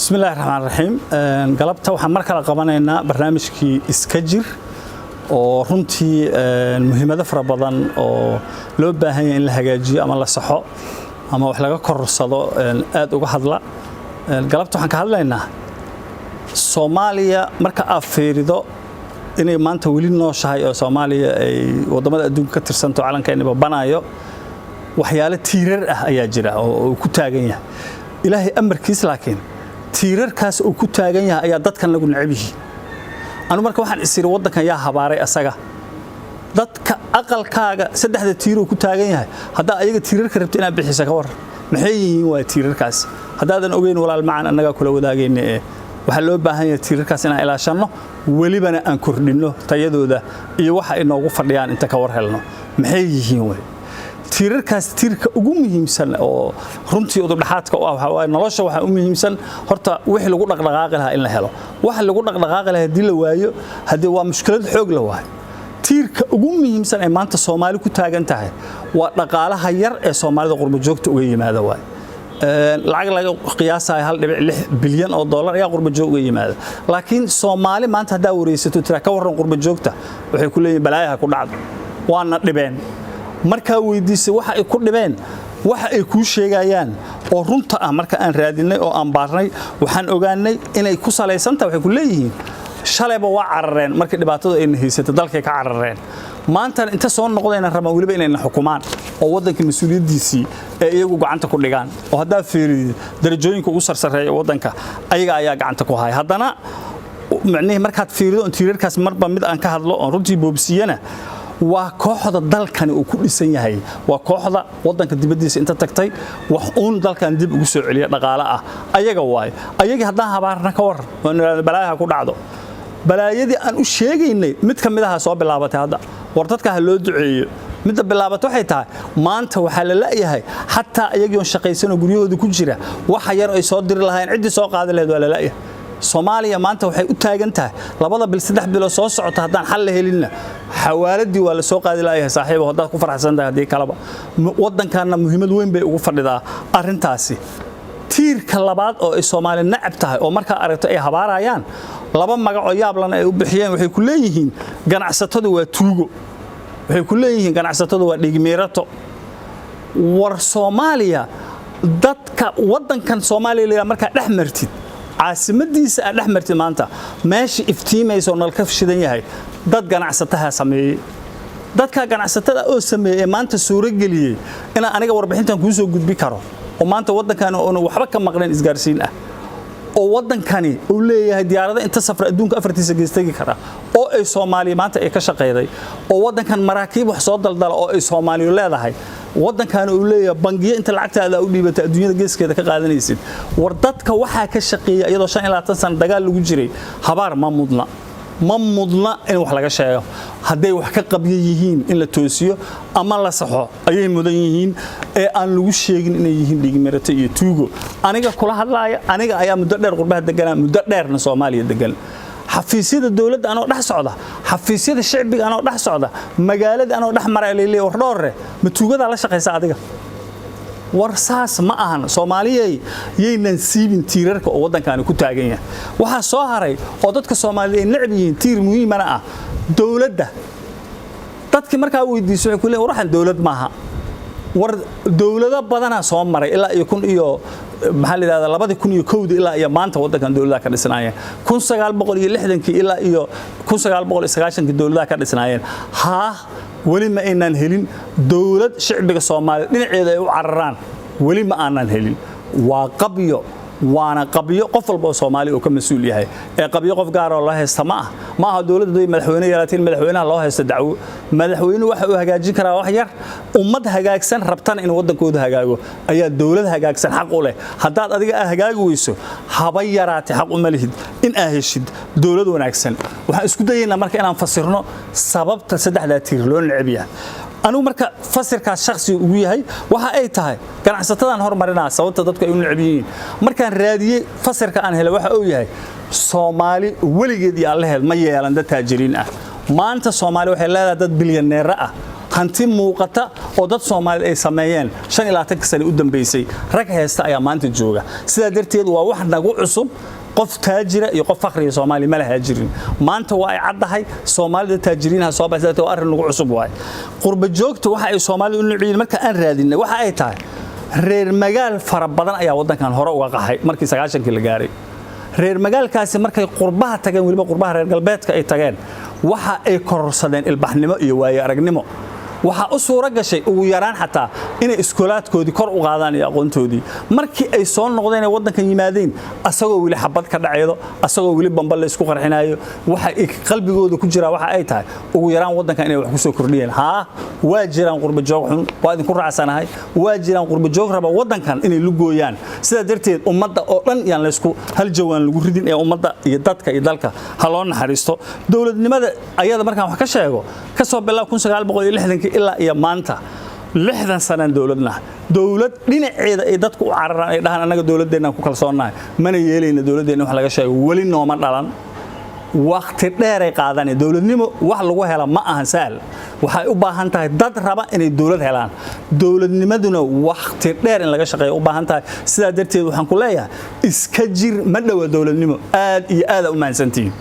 Bismillahi raxmaan raxiim. Galabta waxaan mar kale qabanaynaa barnaamijkii Iska Jir, oo runtii muhiimado fara badan oo loo baahan yahay in la hagaajiyo ama la saxo ama wax laga kororsado aad uga hadla. Galabta waxaan ka hadlaynaa Soomaaliya. Marka aad fiirido inay maanta weli nooshahay oo Soomaaliya ay waddamada adduunka ka tirsanto, calankeeni babanayo, waxyaalo tiirar ah ayaa jira oo uu ku taagan yahay, Ilaahay amarkiis. Laakiin tiirarkaas uu ku taagan yahay ayaa dadkan lagu necab yihiin. Anu marka waxaan is iri, waddankan yaa habaaray asaga? Dadka aqalkaaga saddexda tiiruu ku taagan yahay, haddaa ayaga tiirarka rabta inaad bixisa, ka war maxay yihiin waa tiirarkaas? Haddaadan ogeyn, walaal macan, annagaa kula wadaagayna. Ee waxaa loo baahan yahay tiirarkaas inaan ilaashanno, welibana aan kordhinno tayadooda iyo waxa ay noogu fadhiyaan inta ka war helno. Maxay yihiin wey tiirarkaas? Tiirka ugu muhiimsan oo runtii udubdhaxaadka u ah waxaa waaye nolosha. Waxaa u muhiimsan horta wixii lagu dhaqdhaqaaqi lahaa in la helo. Waxa lagu dhaqdhaqaaqi lahaa haddii la waayo, haddii waa mushkilad xoog la waayo. Tiirka ugu muhiimsan ee maanta Soomaali ku taagan tahay waa dhaqaalaha yar ee Soomaalida qurbo joogta uga yimaada. Waay lacag laga qiyaasayo 1.6 bilyan oo dollar ayaa qurbo joog uga yimaada. Laakiin Soomaali maanta haddaa wareysato, tiraa ka warran qurbo joogta, waxay ku leeyihin balaayaha ku dhacdo, waana dhibeen. Markaa weydiisay waxa ay ku dhibeen, waxa ay kuu sheegayaan oo runta ah, marka aan raadinay oo aan baarnay, waxaan ogaanay inay ku salaysantahay. Waxay ku leeyihiin shalayba waa carareen markii dhibaatadu ayna haysatay, dalkay ka carareen. Maantana inta soo noqdayna rabaan weliba inayna xukumaan oo waddanka mas-uuliyaddiisii ee iyagu gacanta ku dhigaan. Oo haddaa fiiridid darajooyinka ugu sarsareeya waddanka, ayaga ayaa gacanta ku haya. Haddana micnihii markaad fiirido on tiirarkaas marba mid aan ka hadlo oon runtii boobsiiyana, waa kooxda dalkani uu ku dhisan yahay. Waa kooxda wadanka dibaddiisa inta tagtay wax uun dalkan dib ugu soo celiya dhaqaale ah, ayaga waayo. Ayagii haddaan habaarna, ka waran oo nidhaahdo balaayaha ku dhacdo, balaayadii aan u sheegaynay mid ka mid aha soo bilaabatay hadda. War dadka ha loo duceeyo. Midda bilaabatay waxay tahay, maanta waxaa la la'yahay xataa iyagii oon shaqaysanoo guryahooda ku jira, waxa yar ay soo diri lahayn ciddii soo qaadi lahayd waa la la'yahay. Soomaaliya maanta waxay u taagan tahay 2da bil, 3 bilood soo socota haddaan xal la helinna, xawaaladii waa la soo qaadi la'yahay. Saaxiibo, haddaad ku faraxsan tahay, haddii kaleba, waddankanna muhiimad weyn bay ugu fadhidaa arrintaasi. Tiirka labaad oo ay Soomaali nacab tahay oo markaa aragto ay habaarayaan, laba magacoo yaablana ay u bixiyeen, waxay ku leeyihiin ganacsatadu waa tuugo, waxay ku leeyihiin ganacsatadu waa dhigmiirato. War Soomaaliya, dadka waddankan Soomaaliya la markaa dhex martid, caasimadiisa aad dhex martid, maanta meesha iftiimaysa oo nalka shidan yahay, dad ganacsataha sameeyey. Dadka ganacsatada oo sameeyey ee maanta suurageliyey inaan aniga warbixintan kuu soo gudbi karo, oo maanta waddankan oona waxba ka maqnayn isgaarsiin ah, oo waddankani uu leeyahay diyaarado inta safra adduunka afartiisa geestegi kara, oo ay Soomaaliya maanta ay ka shaqayday, oo waddankan maraakiib wax soo daldala oo ay Soomaaliyu leedahay, waddankan uu leeyahay bangiyo inta lacagtaada u dhiibata adduunyada geeskeeda ka qaadanaysid. War dadka waxaa ka shaqeeya iyadoo 25 sano dagaal lagu jiray, habaar ma mudna, ma mudna in wax laga sheego. Hadday wax ka qabyo yihiin, in la toosiyo ama la saxo ayay mudan yihiin, ee aan lagu sheegin inay yihiin dhigmirato iyo tuugo. Aniga kula hadlaaya, aniga ayaa muddo dheer qurbaha deganaa, muddo dheerna Soomaaliya degan. Xafiisyada dowladda anoo dhex socda, xafiisyada shicbiga anoo dhex socda, magaalada anoo dhex maraya, leeyahay war dhoorre, ma tuugadaa la shaqaysa adiga? War saas ma ahan. Soomaaliyay, yaynan siibin tiirarka oo waddankani ku taagan yahay. Waxaa soo haray oo dadka Soomaalida ay necab yihiin, tiir muhiimana ah, dowladda. Dadkii markaa weydiiso waxay ku leeyihin war waxaan dowlad maaha. War dowlado badanaa soo maray ilaa iyo kun iyo, maxaa la yidhahdaa, 2001-dii ilaa iyo maanta waddankan dowladaha ka dhisnaayeen. 1960-kii ilaa iyo 1990-kii dowladaha ka dhisnaayeen. Haa, weli ma aynaan helin dowlad shicbiga Soomaaliya dhinaceeda ay u cararaan, weli ma aanan helin. Waa qabyo, waana qabyo qof walba oo Soomaali uu ka mas'uul yahay, ee qabyo qof gaar oo loo haysta ma ah. Ma aha dowladda day madaxweyne yeelateen madaxweynaha loo haysto dacwo. Madaxweynuhu waxa uu hagaajin karaa wax yar. Ummad hagaagsan rabtana in waddankooda hagaago ayaa dowlad hagaagsan xaq u leh. Haddaad adiga aa hagaagi weyso, haba yaraatay xaq uma lihid in aa heshid dowlad wanaagsan. Waxaan isku dayaynaa marka inaan fasirno sababta saddexdaa tiir loo neceb yahay. Anigu marka fasirkaas shakhsiga ugu yahay waxa ay tahay ganacsatadan hormarinaa. Sababta dadku ay u neceb yihiin markaan raadiyey, fasirka aan helay waxa uu yahay Soomaali weligeed iyo allaheed ma yeelan dad taajiriin ah. Maanta Soomaali waxay leedahay dad bilyaneero ah. Hanti muuqata oo dad Soomaaliyeed ay sameeyeen 25-ka sano u dambeysay, rag haysta ayaa maanta jooga. Sidaa darteed waa wax nagu cusub. Qof taajira iyo qof fakhriga Soomaaliya ma laha jirin. Maanta waa ay caddahay Soomaalida taajiriinaha soo baxay. Waa arrin nagu cusub waay. Qurba joogta waxa ay Soomaaliya u nuciyiin marka aan raadinay, waxa ay tahay reer magaal fara badan ayaa waddankan hore uga qaxay markii 90-kii la gaaray. Reer magaalkaasi markay qurbaha tageen, weliba qurbaha reer galbeedka ay tageen, waxa ay kororsadeen ilbaxnimo iyo waayo aragnimo. Waxaa u suuro gashay ugu yaraan xataa inay iskoolaadkoodii kor u qaadaan iyo aqoontoodii. Markii ay soo noqdeen ee waddankan yimaadeen, asagoo weli xabad ka dhacaydo, asagoo weli bamba la isku qarxinayo, waxa qalbigooda ku jira waxa ay tahay ugu yaraan waddankan inay wax ku soo kordhiyeen. Haa, waa jiraan qurba joog xun, waa idinku raacsanahay. Waa jiraan qurba joog raba waddankan inay lugooyaan. Sidaa darteed ummadda oo dhan yaan laysku hal jawaan lagu ridin ee ummadda iyo dadka iyo dalka ha loo naxariisto. Dowladnimada ayada markaan wax ka sheego, ka soo bilaab 1960-kii ilaa iyo maanta, 60 sanaan dowladna, dowlad dhinaceeda ay dadku u cararaan, ay dhahaan annaga dowladdeennan ku kalsoonnahay, mana yeelayna dowladdeenna wax laga sheego, weli nooma dhalan. Waqti dheeray qaadanay. Dowladnimo wax lagu hela ma ahan sahal. Waxay u baahan tahay dad raba inay dowlad helaan. Dowladnimaduna waqti dheer in laga shaqeeyo u baahan tahay. Sidaa darteed waxaan ku leeyahay, iska jir, ma dhowa dowladnimo. Aad iyo aad u mahadsantihiin.